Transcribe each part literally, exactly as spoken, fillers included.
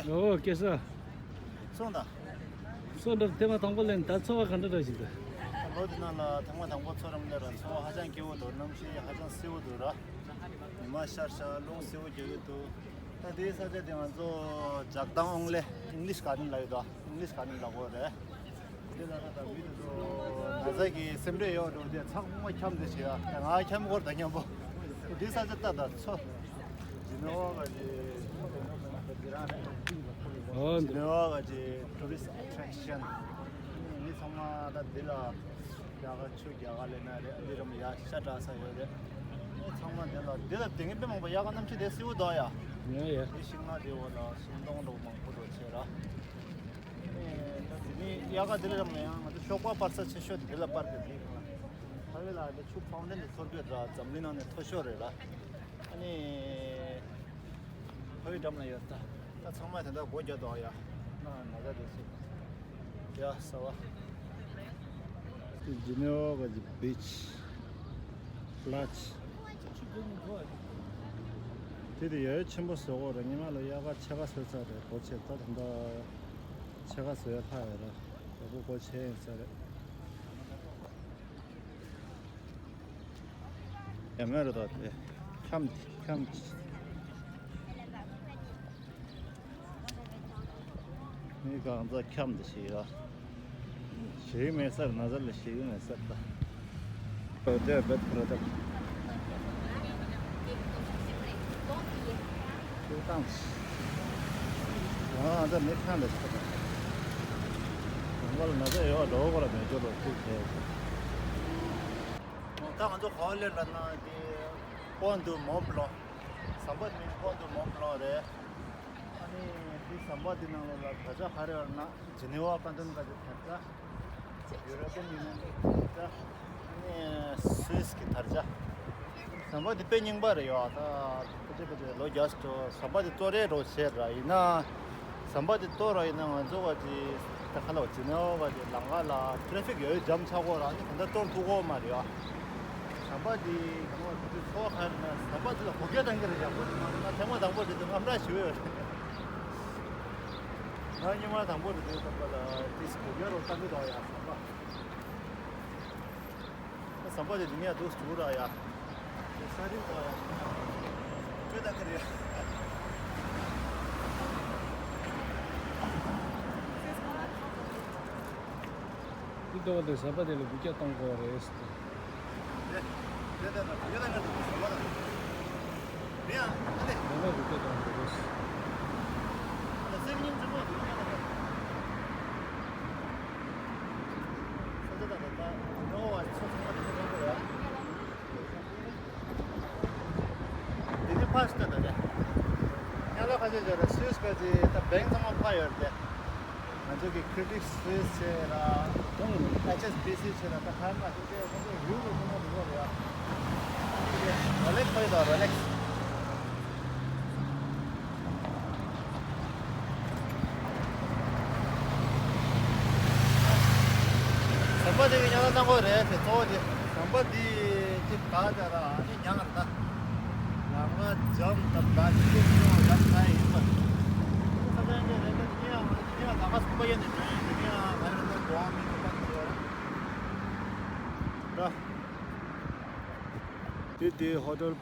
ཨོ་སྐལ་བཟང་། སོང་ད། སོང་འགྲོ། ཐེངས་མ་དང་པོ་ལེན་ད་ཚོར་བ་ག་འདྲ་འདྲ་ཞིག་འདུག་ལོ་འདི་ནང་ལ་ཐེངས་མ་དང་པོ་ཚོ་རམ་ལས་ར་ཚོར་བ་ཧ་ཅང་སྐྱིད་པོ་འདུག་གནམ་གཤིས་ཧ་ཅང་བསིལ་པོ་འདུག་ར། ཉི་མ་ཤར་ཤར་རླུང་བསིལ་པོ་རྒྱག་གི་འདུག་ད་དེའི་ས་ཆ་དེ་ང་ཚོ་ཇག་ཐང་ཨོང་ལེ་ཨིང་ལིཤ་ག་ཌན་ལ་ཡོད་དོ། ཨིང་ལིཤ་ག་ཌན་ལ་གོ་རེད། དེ་ལ་ད་ད་མི་དེ་ཚོ་ན་ཚ་གི་སེམས་ཁྲལ་ཡོད་འགྲོ་དེ་ཚང་མ་འཁྱམ་དེ་བྱེད་ཡ། ང་འཁྱམ་སྐོར་དང་མཉམ་པོ་དེ་ས་ཆ་ལྟ་ད་ཚོ་ཇི་ནི་ཝ་ག་ཅི། ཨོ་ཇི་ནི་ཝ་ག་ཅི་ཊུ་རི་སི་ཊི་ཨེ་ཊེག་ཤན། མི་ཚང་མ་ད་འདི་ལ་རྒྱ་གར་ཆུ་རྒྱ་གར་ལས་ན་རེད། འདི་རམ་ཡ་ཤ་དྲག་ས་ཡོད་རེད། ཚང་མ་འདི་ལ་འདི་ལ་དེ་ངན་དཔེ་མང་པོ་ཡག་ག་གནམ་གཤིས་དེ་བསིལ་པོ་འདུག་ཡ། ཡ་ཡ། དེ་ཤིང་ནགས་དེ་འོག་ལ་ཤིང་སྡོང་འདྲ་མང་པོ་འདྲ་བྱས་ར། ཨེ་ད་དེ་ནི་དབྱར་ཁ་དེ་ལ་རམ་ཡང་ང་ཚོ་ཤོག་པ་སྤར་ས་ཆེ་ཤོས་དེ་ལ་སྤར་གི་འདུག་ཁ་བའི་ལ་དེ་ཆུ་ཕའུན་ཌེན་དེ་ཚོར་གི་ར། འཛམ་གླིང་ནང་ནས་མཐོ་ཤོས་རེད་ར། ཨ་ནི་ཁ་བའི་འགྲམ་ལ་ཡོད་ད། ད་ཚང་མ་དེ་འདྲ་སྒོ་རྒྱག་འདུག་ཡ། ན་ན་ད་དེ་སུ་ཡ་ས་བ། ཇི་ནི་ཝ་ག་ཅི་བིཆ་ལ་ཅི། དེ་དེ་ཡ་ཆེན་པོ་བཟོ་གོ་ར། ཉི་མ་ལ་དབྱར་ཁ་ཕྱེད་ཀ་བཟོས་ཚར་རེད། སྒོ་ཕྱེ་ད་དེ་འདྲ། ཕྱེད་ཀ་བཟོས་ལྷག་ཡོད་ར། ཡག་པོ་སྒོ་ཕྱེ་ཡིན་ས་རེད། ཡ་མེད་རེད་ད་དེ། འཁྱམ་འཁྱམ། མི་གང་ཚ་འཁྱམ་དེ་ཞིག་ཡ། ཞེ་གི་མེད་སར་ན་ཚ་ལ་ཞེ་གི་མེད་སར་ད། དེ་བེད་ཁོ་ར་ད། ཁྱེད་བཏང་། ང་ང་ཚ་མི་ཁང་ལ་ཞིག་ད། ང་ལ་ན་ཚ་ཡོད་འགྲོ་ཁོ་ར་མེད་འགྲོ་རོ་ཐུག་ཁྱེད། ད་ང་ཚོ་ག་བ་སླེབས་ལབ་ན་དེ་པོན་དུ་མོན་བློན། ཟམ་པ་དེ་མིང་པོན་དུ་མོན་བློན་རེད། ཨ་ནི་དེ་ཟམ་པ་དེ་ནང་ལོགས་ལ་དར་ཆ་ག་རེ་ཡོད་ན་ཇི་ནི་ཝ་ཀོན་བེན་ཤན་གི་དར་ཆ། ཡུ་རོ་པི་ཡན་ཡུ་ནི་ཡན་གི་དར་ཆ། ཨ་ནི་སུད་སི་གི་དར་ཆ། ཟམ་པ་དེ་དཔེ་རྙིང་པ་རེད་ཡོད་ད། ཕལ་ཆེར་ཕལ་ཆེར་ལོ་བརྒྱ་ཙམ་འགྲོ། ཟམ་པ་དེ་གཙོ་རེད་འགྲོ་བྱས་ར། ཡིན་ན་ཟམ་པ་དེ་གཏོར་བ་ཡིན་ན་ང་ཚོ་བ་ཅི་ད་ག་ལ་བ་ཇི་ནི་ཝ་བ་ཅི་ལམ་ཁ་ལ་ཊེ་རེ་ཕིག་ཡོད་འཇམ་ཆགས་གོ་ར། ཨ་ནི་ད་ལྟ་གཏོར་ཐུབ་གོ་མ་རེད་ཡ། ཟམ་པ་འདི་གང་བ་འདི་འཚོ་བ་ག་རེ་ན་ཟམ་པ་འདི་ལ་གོ་སྐལ་གཏང་གི་རེད། ཡག་པོ་ཞིག་མ་རེད་ན། ཐེངས་མ་དང་པོ་རེད་དེ་དངངས་སྐྲག་ཞེ་པོ་ཡོད་རེད། ང་སྔོན་མ་དང་པོ་རེད་དེ་ཟམ་པ་ལ་ཏིས་གོ་སྐལ་རོགས་གཏང་གི་འདུག་ཡ། ཟམ་པ། ཟམ་པ་དེ་འདི་ནས་འདུག་འགྲོ་ར་ཡ། དེ་ས་རིམ་དང་ཡ། ཁྱོད་ད་ག་རེ་ཡ། འདི་ལྟ་བ་དེ་ཟམ་པ་དེ་ལ་སྒུག་སྐྱ་གཏོང་དགོས་རེད་ཟེར་ཏེ། དེ་དེ་ད་ད་དེ་ད་ད་ཟམ་པ་ད། རེད་ཡ། ཨ་ནི། ཟམ་པ་སྒུག་སྐྱ་གཏོང་དགོས་རེད་ཟེར། ཨ་ད་སེམས་ཉིན་ཚོ་མ་སྒུག་སྐྱ་ད་ད། ས་ཆ་ད་ད་ད་ནོ་བ་ཚོ་ཚང་མ་དེ་ནས་གཏོང་དགོས་རེད་ཡ། འདི་ནི་ཕ་སི་ཏ་ད་རེད། ཉ་ལ་ཁ་ཤས་ཅིག་རེད། སུད་སི་ག་ཅི་ད་བེང་ཚང་མ་ཕ་ཡོད་རེད། ང་ཚོ་གི་ཁི་རེ་ཏི་སུད་སི་ཆེ་ར། ཨེཆ་ཨེས་བི་སི་ཆེ་ར། ད་ཁ་མ་ཤེས་ཏེ་ཁོང་ཚོ་ཡུལ་ལ་ཐུག་ན་འགྲིག་གི་རེད་ཡ། རོ་ལེག་སི་ཕ་ཡོད་ད་རོ་ལེག་སི། ཟམ་པ་དེ་གི་ཉ་ལ་གནང་དགོས་རེད་དེ་གཙོ་བོ་དེ། ཟམ་པ་དེ་ཅིག་ག་ད་ར་ཨ་ནི་ཉང་རེད་ད། ལམ་ཁ་འཇམ་ད་ད་ཅིག་ཅིག་ཡོང་ལམ་ཁ་ཡིན་པ། ཁ་ཚ་ཡང་གི་རེད་ད། དེ་ཡང་ང་དེ་ཡང་ད་ཁ་སུམ་པ་ཡན་ནས་འགྲོ་ཡིན། དེ་ཡང་ང་རེད་ད་གྲོང་མི་དེ་ད་དེ་ཡོད་ར། དེ་དེ་ཧོ་ཊེལ་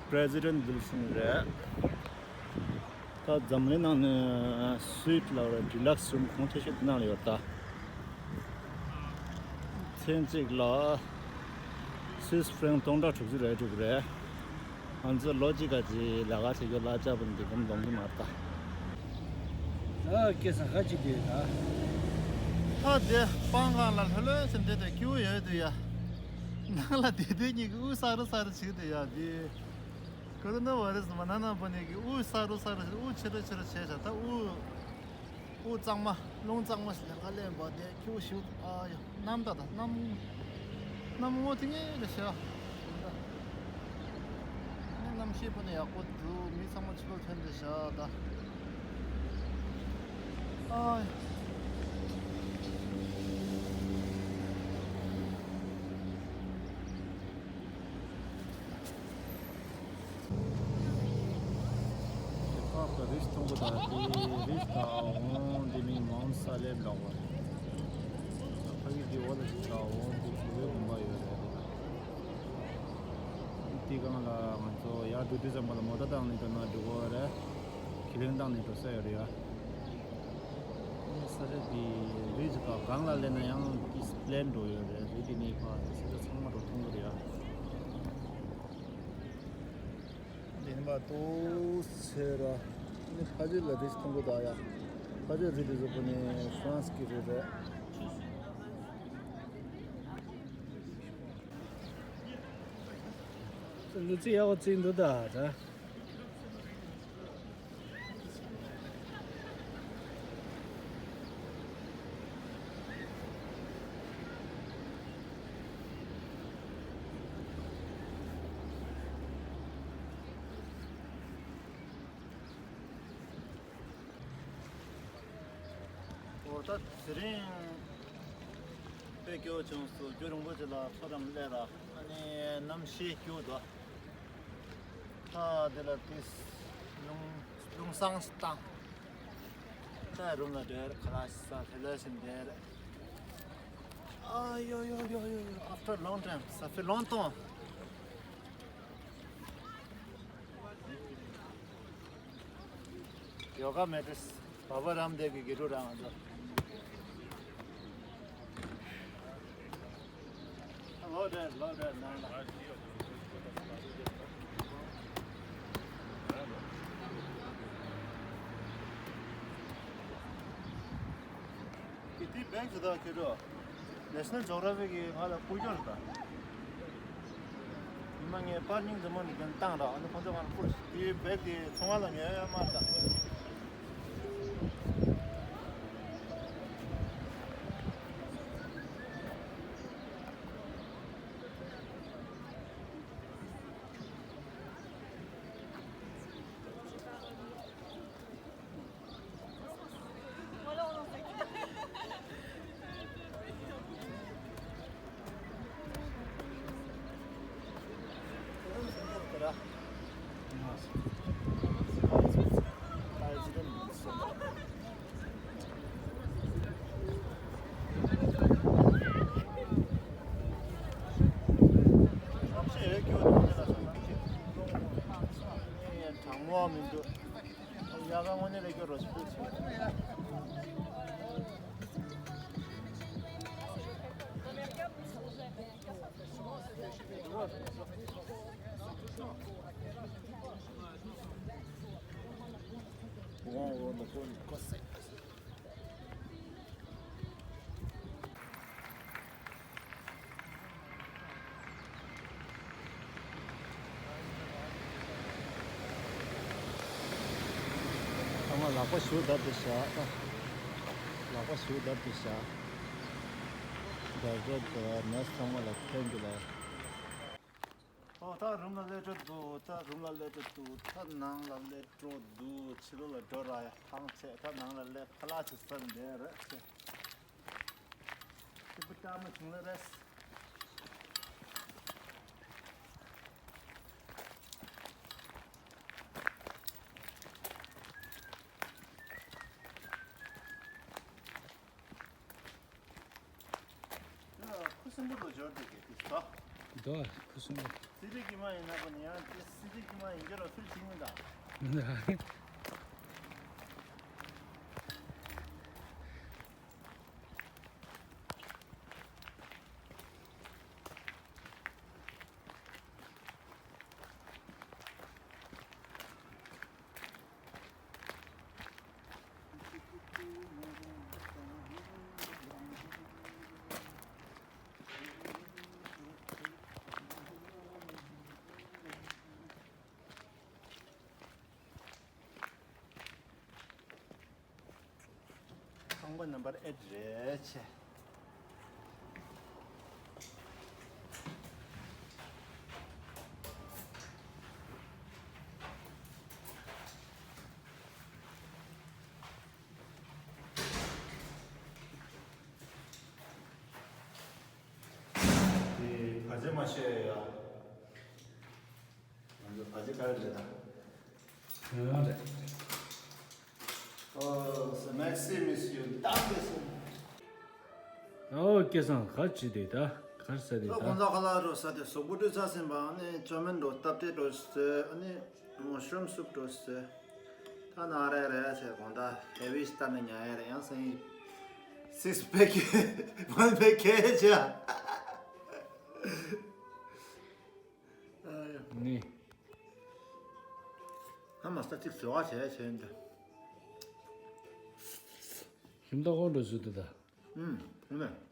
པི་རེ་སི་ཌེན་ཊི་བིལ་ཌིང་རེད། ད་འཛམ་གླིང་ནང་ནས་སུའིཊ་ལབ་ར་ཌི་ལག་སི་རུམ་གོང་མཐོ་ཤོས་དེ་ནང་ལ་ཡོད་ད། མཚན་གཅིག་ལ་སུད་སི་ཕྲེང་སྟོང་ཕྲག་དྲུག་ཅུ་རེ་དྲུག་རེད། ང་ཚོ་ལོ་གཅིག་ག་ཅིག་ལས་ཀ་བྱེད་རྒྱུ་གླ་ཆ་བུ་འདི་གམ་ལོང་གི་མ་རེད་ད། ད་སྐད་ས་ཁ་ཅིག་དེ་ད། ད་དེ་སྤང་གང་ལ་ལྷོད་ལྷོད་ཟེར་འདྲེ་དེ་ཁྱེའུ་ཡོད་དུ་ཡ། ནང་ལ་བསྡད་དུས་ཉིད་ཀྱི་དབུགས་སག་རུ་སག་རུ་བྱེད་དུ་ཡ་དེ། ཀོ་རོ་ན་བྷ་རེ་སི་མ་ན་ན་པ་ནི་གི་དབུགས་ས་རུ་ས་རུ་དབུགས་ཆེ་རུ་ཆེ་རུ་བྱས་བྱ། ད་དབུགས་དབུགས་གཙང་མ་རླུང་གཙང་མ་ཞིག་ལེན་ག་ལེན་པ་དེ་ཁྱེའུ་ཞིག་ཨ་ཡ་གནམ་ད་ད་གནམ་གནམ་སྔོ་ཐིང་ངེ་རེ་ཤ་གནམ་གཤིས་པོ་ནི་ཡག་པོ་འདུག་མི་ཚང་མ་ཕྱི་ལོགས་ཐོན་ཏེ་བཞག་ད། ཨ་ཡ། ཁ་ད་རེ་ མཐོང་གི་ད་དེ་རིས་ད་འོང་དེ་མིང་མའུན་སཱ་ལེབ་ལབ་པ། ཕ་གི་དེ་འོག་ལ་ཞིག་ད་འོང་དེ་བོད་པའི་དགོན་པ་ཡོད་རེད། དེ་སྒང་ལ་ང་ཚོ་ཡར་འགྲོ་དུས་ཙམ་པ་ལ་མོ་ཊ་བཏང་ནས་འགྲོ་ན་འགྲོ་གི་རེད། ཁས་ལེན་བཏང་ནས་འགྲོ་ས་ཡོད་རེད་ཡ། སཱ་ལེབ་དེ་རིས་ད་སྒང་ལ་སླེབས་ན་ཡང་དེ་པི་ལེན་འགྲོ་ཡོད་རེད། རི་དེ་ནས་ཕར་ས་ཆ་ཚང་མ་འགྲོ་ཐུབ་ཀྱི་རེད་ཡ། དེ་ནི་མ་ཏོག་ཚེ་ར། ནི་ཕ་ཇེ་ལ་རིས་མཐོང་གི་ད་ཡ། ཕ་ཇེ་རི་དེ་བཟོ་པོ་ནི་ཧྥ་རན་སི་གི་རི་རེད། ལུ་ཙི་ཡག་པོ་བརྩིས་འདུག་ད་ར། འོ་ད་དེ་རིང་དཔེ་སྐྱོ་བྱུང་སོང་། རྒྱུ་རིན་པོ་ཆེ་ལ་ཚོ་རམ་སླེབས་ར། ཨ་ནི་གནམ་གཤིས་སྐྱོ་འདུག་ད་དེ་ལ་དེ་རླུང་རླུང་སངས་བཏང་། ད་རུམ་ལ་སྡོད། ཁ་ལག་ཟ། ཐལ་ལ་ཟིན་བསྡད། ཨ་ཡོ་ཡོ་ཡོ་ཡོ་ཡོ། After long time, ça fait longtemps. ཡོ་ག་མེ་ཏྲེས། བྷ་བྷ་རམ་དེབ་ཀྱི་དགེ་ཕྲུག་རང་ང་ཚོ། ལོ་རེད་ལོ་རེད་ནང་ལ། ཀི་ཏི་བེག་ཟེར་ད་ཁྱོད་ཚོ། National Geographic གིས་ང་ལ་བསྐུར་རྒྱུ་རེད་ད། ཉི་མ་ངས་པར་རྙིང་འཛོམས་མ་འདི་གན་བཏང་ར། ཨ་ནི་ཁོང་ཚོ་ང་ལ་བསྐུར། དེའི་བེག་དེ་ཚོང་ཁང་ལ་ཉོས་ཡོད་མ་རེད་ད། གྲང་མོ་མི་འདུག་ཡག་ག་དངོས་གནས་ལས་སྐྱོ་རོ་ཞིག་འདུག་ཚང་མ་ལག་པ་གཞུ་བརྡབ་སྟེ་བཞག་ལག་པ་གཞུ་བརྡབ་སྟེ་བཞག་བརྡབ་བརྡབ་བརྡབ་ནས་ཚང་མ་ལ་ཕན་གྱི་ལ། ཨོ་ད་རུམ་ལ་སླེབས་འགྲོ་འདུག་ད་རུམ་ལ་སླེབས་འགྲོ་འདུག་ད་ནང་ལ་སླེབས་འགྲོ་འདུག་ཕྱི་ལོགས་ལ་འགྲོ་ར་ཡ། ཐང་ཆད། ད་ནང་ལ་སླེབས། ཁ་ལག་ཅིག་ཟ་བསྡད་རེད་ཆེ། ཏི་པི་ཏ་མ་བྱུང་ལ་རེད། ཁུ་སིམ་པོ་དུ་འབྱོར་འདུག་གས་དེ་ད། འདུག་ཁུ་སིམ་པོ། སི་ཏི་ཀི་མ་ཡིན་ན་པ་ནི་ཡང་དེ་སི་ཏི་ཀི་མ་ཡིན་རྒྱུ་རོ་ཕིར་ཅིག་མི་འདུག་ཁང་པ་ནམ་བར་ཨེ་རེད་ཆེ། དེ་བ་ཇེ་མ་ཤོད་ཡ། ང་ཚོ་བ་ཇེ་ག་རེ་རེད་ད། ཡང་རེད། Oh, so Maxi miss you. Danke schön. ཨོ་སྐལ་བཟང་ག་ཅི་དེ་ད་གར་ས་དེ་ད་ད། གོང་ས་ཁ་ལག་འགྲོ་ས་དེ་གཟུགས་པོ་བཀྲུས་ཚར་ཟིན་པ་ནི་ཅོ་མིན་འགྲོ་སྟབས་བདེ་འགྲོ་ཟེར་ཨ་ནི་མོ་ཤུམ་སུབ་འགྲོ་ཟེར། ད་ན་རེ་རེ་ཟེར་གོང་ད་ཧེ་བི་སྟ་ནི་ཉ་ཡ་རེ་ཡང་སེང་six pack one pack ཁེ་ཅ། ནི། ཨ་མ་སྟ་ཅིག་བཟོ་བ་བྱས་བྱས་འདི། ཞིམ་ཏོག་ཧོན་འགྲོ་ཟུ་དུ་ད། ཨུམ། ཨུམ།